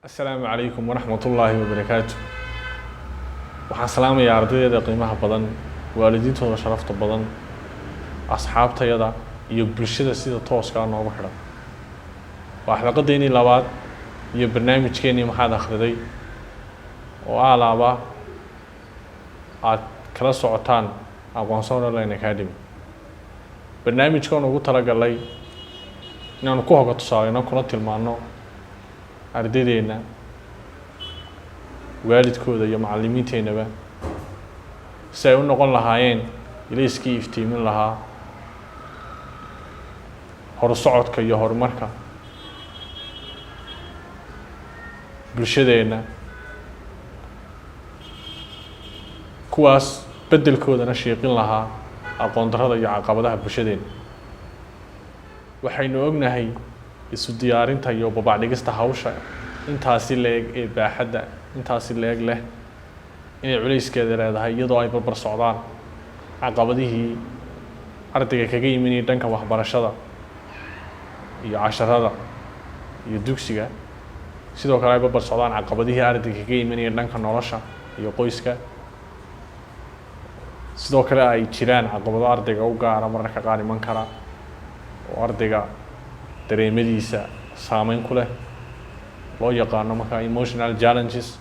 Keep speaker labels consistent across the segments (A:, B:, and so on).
A: Asalaamu calaykum waraxmatullaahi wabarakaatu. Waxaan salaamayaa ardaydeeda qiimaha badan, waalidiintooda sharafta badan, asxaabtayada iyo bulshada sida tooskaa noogu xidhan. Waa xalaqadeennii labaad iyo barnaamijkeennii Maxaad Akhriday, oo aalaaba aad kala socotaan Aqoonsan Online Academy. Barnaamijkan ugu talagalay inaanu ku hoga tusaaleyno kuna tilmaano ardaydeenna, waalidkooda iyo macallimiinteennaba si ay u noqon lahaayeen ilayskii iftiimin lahaa horusocodka iyo horumarka bulshadeenna, kuwaas beddelkoodana shiiqin lahaa aqoon darrada iyo caqabadaha bulshadeenna. Waxaynu ognahay isu diyaarinta iyo babacdhigista hawsha intaasi la-eg ee baaxadda intaasi la-eg leh inay culayskeeda leedahay, iyadoo ay barbar socdaan caqabadihii ardayga kaga yiminayay dhanka waxbarashada iyo casharada iyo dugsiga, sidoo kale ay barbar socdaan caqabadihii ardayga kaga yiminaya dhanka nolosha iyo qoyska, sidoo kale ay jiraan caqabado ardayga u gaara, mararka qaar iman kara oo ardayga dareemadiisa saameyn ku leh, loo yaqaano markaa emotional challenges.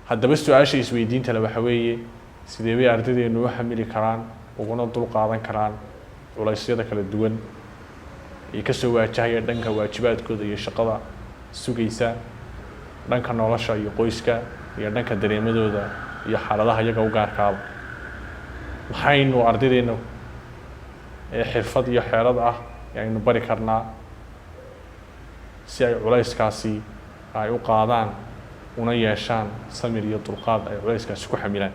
A: Haddaba su-aasha isweydiinta le waxa weeye: sidee bay ardaydeenu u xamili karaan uguna dul qaadan karaan culaysyada kala duwan ee kasoo waajahaya dhanka waajibaadkooda iyo shaqada sugaysa, dhanka nolosha iyo qoyska, iyo dhanka dareemadooda iyo xaaladaha iyaga u gaarkaaba? Maxaynu ardaydeena ee xirfad iyo xeelad ah ee aynu bari karnaa si ay culayskaasi ay u qaadaan una yeeshaan samir iyo dulqaad ay culayskaasi ku xamilaan?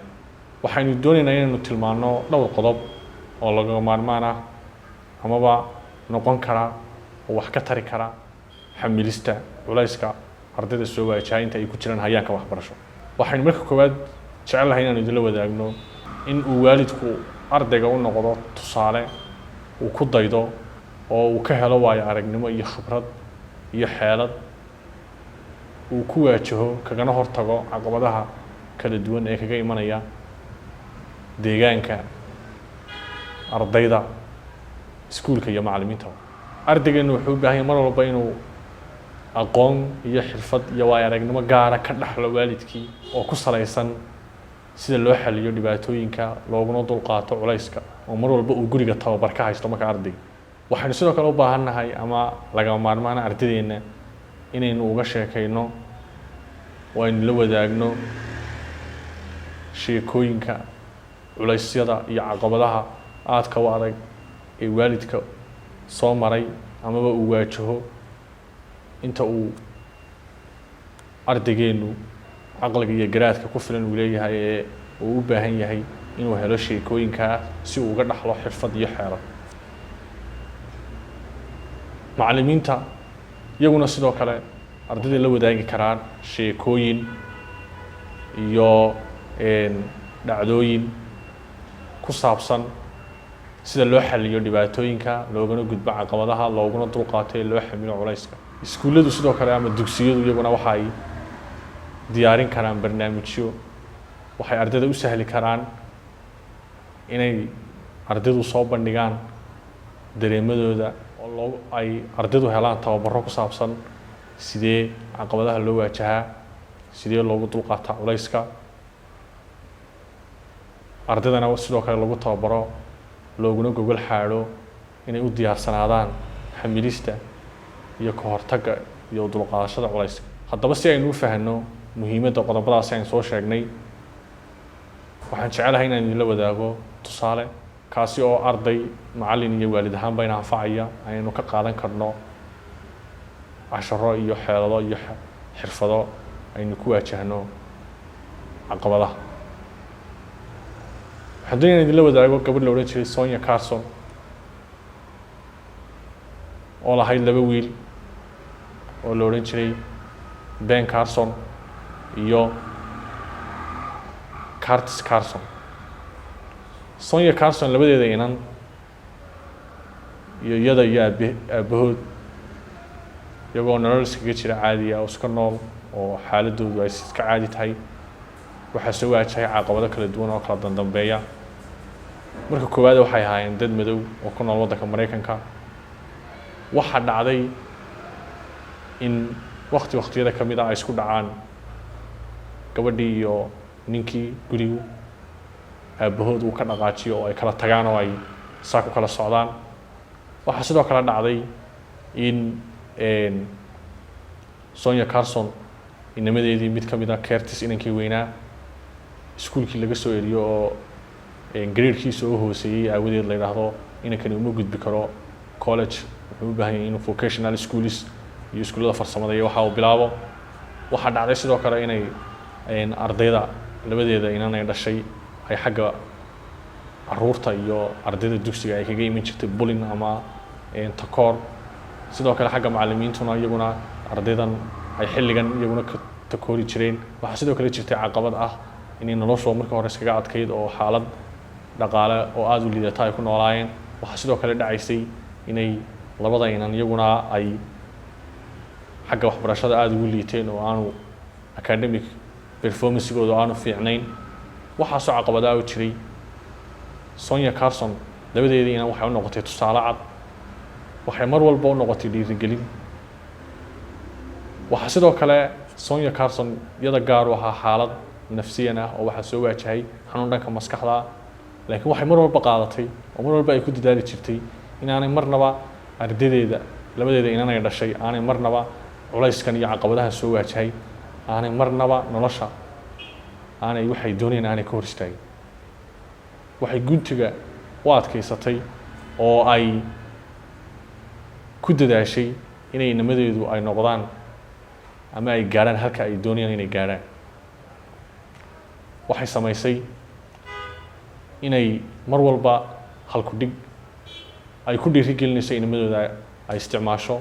A: Waxaynu doonaynaa inaynu tilmaano dhowr qodob oo lagama maarmaan ah amaba noqon kara oo wax ka tari kara xamilista culayska ardayda soo waajaha inta ay ku jiraan hayaanka waxbarasho. Waxaynu marka koowaad jecelahay inaanu idinla wadaagno in uu waalidku ardayga u noqdo tusaale uu ku daydo oo uu ka helo waayo aragnimo iyo khibrad iyo xeelad uu ku waajaho kagana hortago caqabadaha kala duwan ee kaga imanaya deegaanka, ardayda, iskuulka iyo macallimiintaba. Ardaygeenu wuxuu u baahan yahay mar walba inuu aqoon iyo xirfad iyo waayo aragnimo gaara ka dhaxlo waalidkii oo ku salaysan sida loo xaliyo dhibaatooyinka looguna dulqaato culayska, oo mar walba uu guriga tababar ka haysto marka ardayga. Waxaynu sidoo kale u baahan nahay ama lagama maarmaana ardaydeena inaynu uga sheekayno oo aynu la wadaagno sheekooyinka culaysyada iyo caqabadaha aadka u adag ee waalidka soo maray amaba uu waajaho inta uu ardaygeenu caqliga iyo garaadka ku filan uu leeyahay ee uu u baahan yahay inuu helo sheekooyinkaa si uu uga dhaxlo xirfad iyo xeelad. Macallimiinta iyaguna sidoo kale ardayda la wadaagi karaan sheekooyin iyo dhacdooyin ku saabsan sida loo xaliyo dhibaatooyinka, loogana gudbo caqabadaha, looguna dulqaato ee loo xamilo culayska. Iskuulladu sidoo kale ama dugsiyadu iyaguna waxa ay diyaarin karaan barnaamijyo waxay ardayda u sahli karaan inay ardaydu soo bandhigaan dareemadooda, oo loo ay ardaydu helaan tababaro ku saabsan sidee caqabadaha loo waajahaa, sidee loogu dulqaataa culayska. Ardaydana sidoo kale lagu tababaro looguna gogol xaadho inay u diyaarsanaadaan xamilista iyo ka hortagga iyo dulqaadashada culayska. Haddaba si aynu u fahanno muhiimadda qodobadaasi aynu soo sheegnay, waxaan jecelahay inaan idinla wadaago tusaale kaasi oo arday, macallin iyo waalid ahaanba ina anfacaya, aynu ka qaadan karno casharo iyo xeelado iyo xirfado aynu ku waajahno caqabadaha. Waxaan doonaya inaan idinla wadaago gabadh la odhan jiray Sonia Carson oo lahayd laba wiil oo la odhan jiray Ben Carson iyo Curtis Carson. Sonia Carson labadeeda inan iyo iyada iyo aabe aabahood, iyagoo nolol iskaga jira caadiya oo iska nool oo xaaladoodu ay iska caadi tahay, waxaa soo waajahay caqabado kala duwan oo kala dandambeeya. Marka koowaad, waxay ahaayeen dad madow oo ku nool waddanka Maraykanka. Waxaa dhacday in wakti waktiyada ka mid ah ay isku dhacaan gabadhii iyo ninkii gurigu, aabbahood uu ka dhaqaajiyo oo ay kala tagaan oo ay saa ku kala socdaan. Waxaa sidoo kale dhacday in Sonya Carson inamadeedii mid ka mid ah, Curtis, inankii weynaa, iskuulkii laga soo eriyo oo gradekiisa oo hooseeyey aawadeed la yidhaahdo inankani uma gudbi karo college, wuxuu u baahan yahay inuu vocational schools iyo iskuullada farsamada iyo waxa uu bilaabo. Waxaa dhacday sidoo kale inay ardayda, labadeeda inan ay dhashay, ay xagga caruurta iyo ardayda dugsiga ay kaga iman jirtay bullying ama takoor. Sidoo kale xagga macallimiintuna iyaguna ardaydan ay xilligan iyaguna ka takoori jireen. Waxaa sidoo kale jirtay caqabad ah inay noloshu markii hore iskaga adkayd oo xaalad dhaqaale oo aada u liidata ay ku noolaayeen. Waxaa sidoo kale dhacaysay inay labada inan iyaguna ay xagga waxbarashada aada ugu liiteen oo aanu academic performancegooda aanu fiicnayn. Waxaasoo caqabadaa u jiray, Sonya Carson labadeedii inan waxay u noqotay tusaale cad, waxay mar walba u noqotay dhiirigelin. Waxaa sidoo kale Sonya Carson iyada gaar u ahaa xaalad nafsiyan ah oo waxaa soo waajahay xanuun dhanka maskaxda, laakiin waxay mar walba qaadatay oo mar walba ay ku dadaali jirtay inaanay marnaba ardaydeeda, labadeeda inanay dhashay, aanay marnaba culayskan iyo caqabadaha soo waajahay aanay marnaba nolosha aanay waxay doonayeen aanay ka hor istaagin. Waxay guntiga u adkaysatay oo ay ku dadaashay inay inamadeedu ay noqdaan ama ay gaadhaan halka ay doonayaan inay gaadhaan. Waxay samaysay inay mar walba halku dhig ay ku dhiirigelinayso inamadooda ay isticmaasho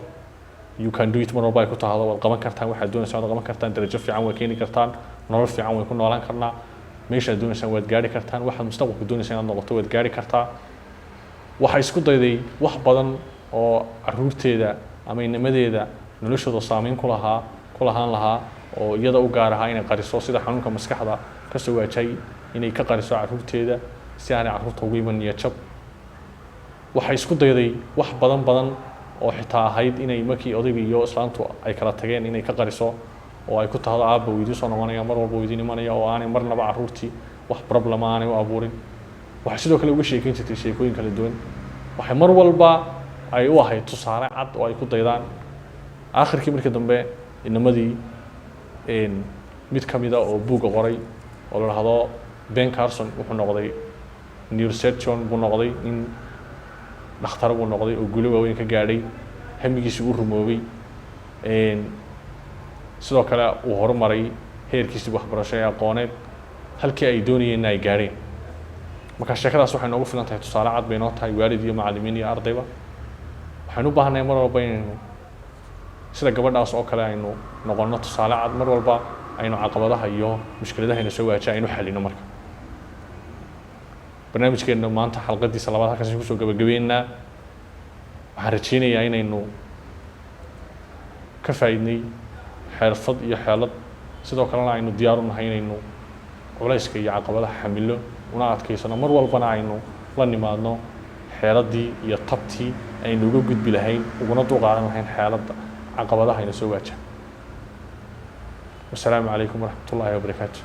A: "You can do it." Mar walba ay ku tahdo "Waad qaban kartaan waxaad doonaysaan, waad qaban kartaan, darajo fiican way keeni kartaan, nolol fiican way ku noolaan karnaa, meeshaad doonaysaan waad gaari kartaan, waxaad mustaqbalka doonaysaa inaad noqoto waad gaari kartaa." Waxay isku dayday wax badan oo caruurteeda ama inamadeeda noloshooda saameyn ku lahaa, ku lahaan lahaa oo iyada u gaar ahaa inay qariso, sida xanuunka maskaxda kasoo waajay inay ka qariso caruurteeda si aanay carruurta ugu iman niyad jab. Waxay isku dayday wax badan badan oo xitaa ahayd inay markii odayga iyo islaantu ay kala tageen inay ka qariso oo ay ku tahdo "Aabba wuu idiin soo noqonaya, mar walba wuu idiin imanaya," oo aanay marnaba carruurtii wax problema aanay u abuurin. Waxay sidoo kale uga sheekeyn jirtay sheekooyin kala duwan. Waxay mar walba ay u ahayd tusaale cad oo ay ku daydaan. Aakhirkii, markii dambe, inamadii mid ka mida oo buugga qoray oo la dhahdo Ben Carson wuxuu noqday neurosurgeon buu noqday, nin dhakhtar buu noqday oo guulo waaweyn ka gaadhay, hamigiisii u rumoobay. Sidoo kale uu horumaray heerkiisii waxbarasho ee aqooneed, halkii ay doonayeenna ay gaadheen. Marka sheekadaas waxay noogu filan tahay, tusaale cad bay noo tahay, waalid iyo macallimiin iyo ardayba. Waxaynu u baahannahay mar walba inaynu sida gabadhaas oo kale aynu noqonno tusaale cad, mar walba aynu caqabadaha iyo mushkiladaha aynu soo waajaha aynu xalino. Marka barnaamijkeena maanta xalqadiisa labaad halkaas kusoo gabagabeynaa. Waxaan rajeynayaa inaynu ka faa'iidnay xeerfad iyo xeelad, sidoo kalena aynu diyaar u nahay inaynu culayska iyo caqabadaha xamilo una adkaysano, mar walbana aynu la nimaadno xeeladii iyo tabtii aynu uga gudbi lahayn uguna dulqaadan lahayn xeeladda caqabadaha ayna soo waajaha. Wasalaamu calaykum waraxmat ullaahi wabarakaatu.